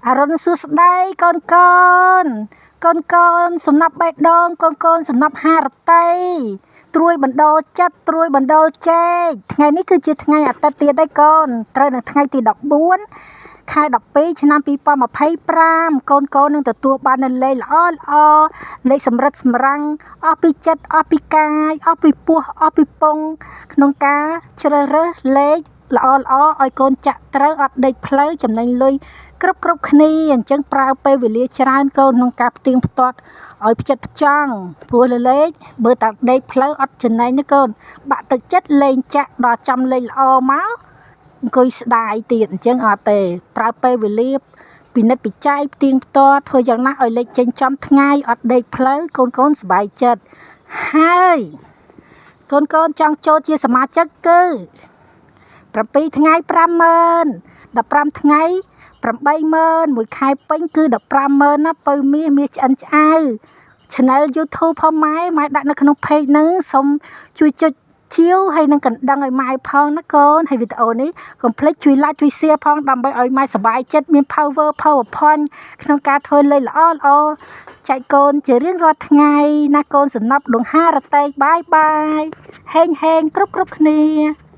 អរុណសួស្តីកូនកូនកូនកូនសំណាប់បេះដូងកូនកូនសំណាប់ហារតីត្រួយបណ្ដោចិត្តត្រួយបណ្ដោជែកថ្ងៃនេះគឺជាថ្ងៃអាទិត្យទៀតហើយកូនត្រូវនៅថ្ងៃទី14ខែ12ឆ្នាំ2025កូនកូននឹងទទួលបាននូវលេខល្អល្អលេខសម្រិតសម្រាំងអស់ពីចិត្តអស់ពីកាយអស់ពីពោះអស់ពីពងក្នុងការជ្រើសរើសលេខល្អល្អឲ្យកូនចាក់ត្រូវអត់ដេកផ្លូវចំណេញលុយគ្រប់គ្រប់គ្នាអញ្ចឹងប្រើពេលវេលាច្រើនកូនក្នុងការផ្ទៀងផ្ទាត់ឲ្យផ្ចិតផ្ចង់ព្រោះលេខបើតាដេកផ្លូវអត់ចំណេញទេកូនបាក់ទឹកចិត្តលេងចាក់ដល់ចាំលេខល្អមកអង្គុយស្ដាយទៀតអញ្ចឹងអត់ទេប្រើពេលវេលាពិនិត្យពិច័យផ្ទៀងផ្ទាត់ធ្វើយ៉ាងណាឲ្យលេខចេញចំថ្ងៃអត់ដេកផ្លូវកូនកូនសប្បាយចិត្តហើយកូនកូនចង់ចូលជាសមាជិកគឺ7ថ្ងៃ50000 15ថ្ងៃ80000មួយខែពេញគឺ150,000ណាពៅមាសមាសឆ្អិនឆ្អៅ Channel YouTube ផងម៉ែម៉ែដាក់នៅក្នុង page ហ្នឹងសូមជួយចុចជាវហើយនឹងកណ្ដឹងឲ្យម៉ែផងណាកូនហើយវីដេអូនេះកុំភ្លេចជួយ like ជួយ share ផងដើម្បីឲ្យម៉ែសប្បាយចិត្តមាន power PowerPoint ក្នុងការធ្វើលេខល្អល្អចែកកូនជារៀងរាល់ថ្ងៃណាកូនសំណប់ដង្ហារតេ bye bye ហេងហេងគ្រប់គ្រប់គ្នា។